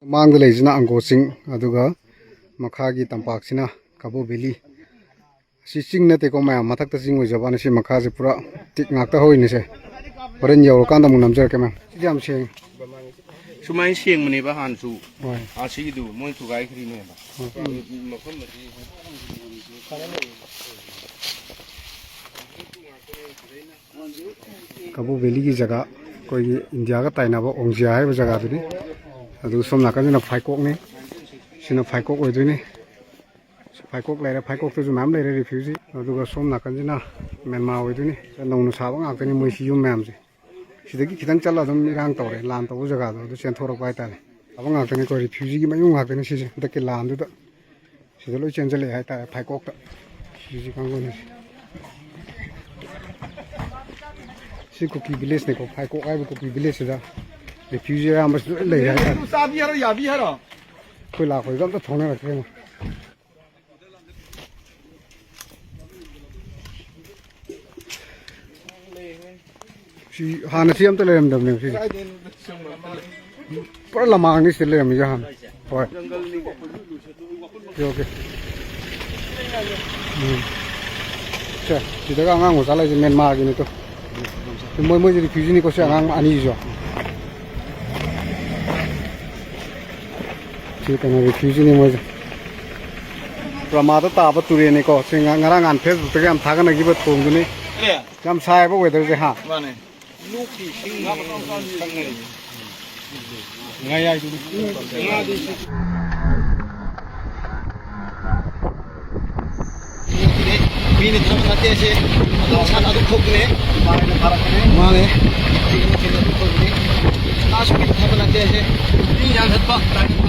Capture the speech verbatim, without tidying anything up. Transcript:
ꯃꯥꯡꯗ ꯂꯩꯁꯤꯅ ꯑꯪꯒꯣ ꯆꯤꯡ, ꯑꯗꯨꯒ ꯃꯈꯥꯒꯤ ꯇꯝꯄꯥꯛꯁꯤꯅ ꯀꯕꯣ ꯚꯦꯂꯤ꯫ ꯁꯤ ꯆꯤꯡ ꯅꯠꯇꯦꯀꯣ ꯃꯌꯥꯝ, ꯃꯊꯛꯇ ꯆꯤꯡ ꯑꯣꯏꯖꯕꯅꯤ꯫ ꯁꯤ ꯃꯈꯥꯁꯦ ꯄꯨꯔꯥ ꯇꯤꯛ ꯉꯥꯛꯇ ꯍꯧꯔꯤꯅꯤꯁꯦ꯫ ꯍꯣꯔꯦꯟ ꯌꯧꯔꯀꯥꯟꯗ ꯑꯃꯨꯛ ꯅꯝꯖꯔꯛꯀꯦ ꯃꯌꯥꯝ꯫ ꯁꯤꯗꯤ ꯌꯥꯝ ꯁꯦꯡꯉꯤ꯫ ꯁꯨꯃꯥꯏꯅ ꯁꯦꯡꯕꯅꯦꯕ ꯍꯥꯟꯅꯁꯨ꯫ ꯍꯣꯏ꯫ ꯑꯥ, ꯁꯤꯒꯤꯗꯨ ꯃꯣꯏ ꯊꯨꯒꯥꯏꯈ꯭ꯔꯤꯅꯦꯕ꯫ ꯍꯣꯏ꯫ ꯃꯐꯝ ꯑꯁꯤ ꯀꯕꯣ ꯚꯦꯂꯤꯒꯤ ꯖꯒꯥ, ꯑꯩꯈꯣꯏꯒꯤ ꯏꯟꯗꯤꯌꯥꯒ ꯇꯥꯏꯅꯕ ꯑꯣꯡꯖꯤꯌꯥ ꯍꯥꯏꯔꯤꯕ ꯖꯒꯥꯗꯨꯅꯤ꯫ ꯑꯗꯨ ꯁꯣꯝ ꯅꯥꯀꯟꯁꯤꯅ ꯐꯥꯏꯀꯣꯛꯅꯤ꯫ ꯁꯤꯅ ꯐꯥꯏꯀꯣꯛ ꯑꯣꯏꯗꯣꯏꯅꯤ꯫ ꯐꯥꯏꯀꯣꯛ ꯂꯩꯔꯦ, ꯐꯥꯏꯀꯣꯛꯇꯁꯨ ꯃꯌꯥꯝ ꯂꯩꯔꯦ ꯔꯤꯐ꯭ꯌꯨꯖꯤ꯫ ꯑꯗꯨꯒ ꯁꯣꯝ ꯅꯥꯀꯟꯁꯤꯅ ꯃ꯭ꯌꯥꯟꯃꯥꯔ ꯑꯣꯏꯗꯣꯏꯅꯤ꯫ ꯅꯧꯅ ꯁꯥꯕ ꯉꯥꯛꯇꯅꯤ ꯃꯣꯏ ꯁꯤ ꯌꯨꯝ ꯃꯌꯥꯝꯁꯦ꯫ ꯁꯤꯗꯒꯤ ꯈꯤꯇꯪ ꯆꯠꯂ ꯑꯗꯨꯝ ꯏꯔꯥꯡ ꯇꯧꯔꯦ, ꯂꯥꯟ ꯇꯧꯕ ꯖꯒꯥꯗꯣ ꯑꯗꯨ ꯆꯦꯟꯊꯣꯔꯛꯄ ꯍꯥꯏꯇꯥꯔꯦ꯫ ꯁꯥꯕ ꯉꯥꯛꯇꯅꯤꯀꯣ, ꯔꯤꯐ꯭ꯌꯨꯖꯤꯒꯤ ꯃꯌꯨꯝ ꯉꯥꯛꯇꯅꯤ ꯁꯤꯁꯦ꯫ ꯍꯟꯗꯛꯀꯤ ꯂꯥꯟꯗꯨꯗ ꯁꯤꯗ ꯂꯣꯏ ꯆꯦꯟꯁꯤꯜꯂꯛꯑꯦ ꯍꯥꯏꯇꯥꯔꯦ ꯐꯥꯏꯀꯣꯛꯇ꯫ ꯔꯤꯐ꯭ꯌꯨꯖꯤ ꯀꯥꯡꯕꯨꯅꯤ꯫ ꯁꯤ ꯀꯨꯀꯤ ꯚꯤꯂꯦꯖꯅꯤꯀꯣ, ꯐꯥꯏꯀꯣꯛ ꯍꯥꯏꯕ ꯀꯨꯀꯤ ꯚꯤꯂꯦꯖꯁꯤꯗ ꯔꯤꯐ꯭ꯌꯨꯖꯤ ꯑꯌꯥꯝꯕꯁꯨ ꯂꯣꯏ ꯂꯩꯔꯦ ꯍꯥꯏꯇꯥꯔꯦ꯫ ꯑꯗꯨ ꯆꯥꯕꯤ ꯍꯥꯏꯔꯣ, ꯌꯥꯕꯤ ꯍꯥꯏꯔꯣ? ꯑꯩꯈꯣꯏ ꯂꯥꯛꯄꯗꯨꯗ ꯑꯝꯇ ꯊꯣꯛꯅꯔꯛꯇ꯭ꯔꯦ꯫ ꯁꯤ ꯍꯥꯟꯅ ꯁꯤ ꯑꯝꯇ ꯂꯩꯔꯝꯗꯕꯅꯦꯕ ꯁꯤꯁꯦ꯫ ꯄꯨꯔꯥ ꯂꯃꯥꯡꯅꯤ ꯁꯤꯗ ꯂꯩꯔꯝꯃꯤꯁꯦ ꯍꯥꯟꯅ꯫ ꯍꯣꯏ꯫ Okay, okay. ꯎꯝ꯫ ꯁꯦ, ꯁꯤꯗꯒ ꯑꯉꯥꯡ ꯃꯆꯥ ꯂꯩꯁꯦ ꯃ꯭ꯌꯥꯟꯃꯥꯔꯒꯤꯅꯤ ꯇꯨ꯫ ꯃꯣꯏ, ꯃꯣꯏꯁꯦ ꯔꯤꯐ꯭ꯌꯨꯖꯤꯅꯤꯀꯣ ꯁꯤ ꯑꯉꯥꯡ ꯑꯅꯤꯁꯤꯁꯨ꯫ ꯁꯤ ꯀꯩꯅꯣ ꯔꯤꯐ꯭ꯌꯨꯖꯤꯅꯤ ꯃꯣꯏꯁꯦ꯫ ꯕꯔꯃꯥꯗ ꯇꯥꯕ ꯇꯨꯔꯦꯟꯅꯤꯀꯣ꯫ ꯁꯤ ꯉ-, ꯉꯔꯥꯡ ꯅꯍꯥꯟ ꯐꯦꯁꯕꯨꯛꯇꯒ ꯌꯥꯝ ꯊꯥꯒꯠꯅꯈꯤꯕ ꯊꯣꯡꯗꯨꯅꯤ꯫ ꯑꯦ꯫ ꯌꯥꯝ ꯁꯥꯏꯕ ꯋꯦꯗꯔꯁꯦ, ꯍꯥ? ꯃꯥꯅꯦ꯫ ꯂꯣꯛꯀꯤ ꯏꯁꯤꯡ ꯊꯛꯅꯔꯤꯕꯅꯤ꯫ ꯉꯥꯌꯥꯏꯗꯨꯗꯤ ꯉꯥꯗꯤ ꯁꯤ-, ꯃꯤꯅ ꯊꯥꯕ ꯅꯠꯇꯦ ꯁꯦ꯫ ꯑꯗꯨꯝ ꯁꯥꯟꯅ ꯑꯗꯨꯝ ꯊꯣꯛꯄꯅꯦ꯫ ꯃꯥꯅꯦ꯫ ꯃꯤꯅ ꯊꯥꯕ ꯅꯠꯇꯦ ꯁꯦ꯫ ꯃꯤ ꯌꯥꯝ ꯊꯠꯄ꯫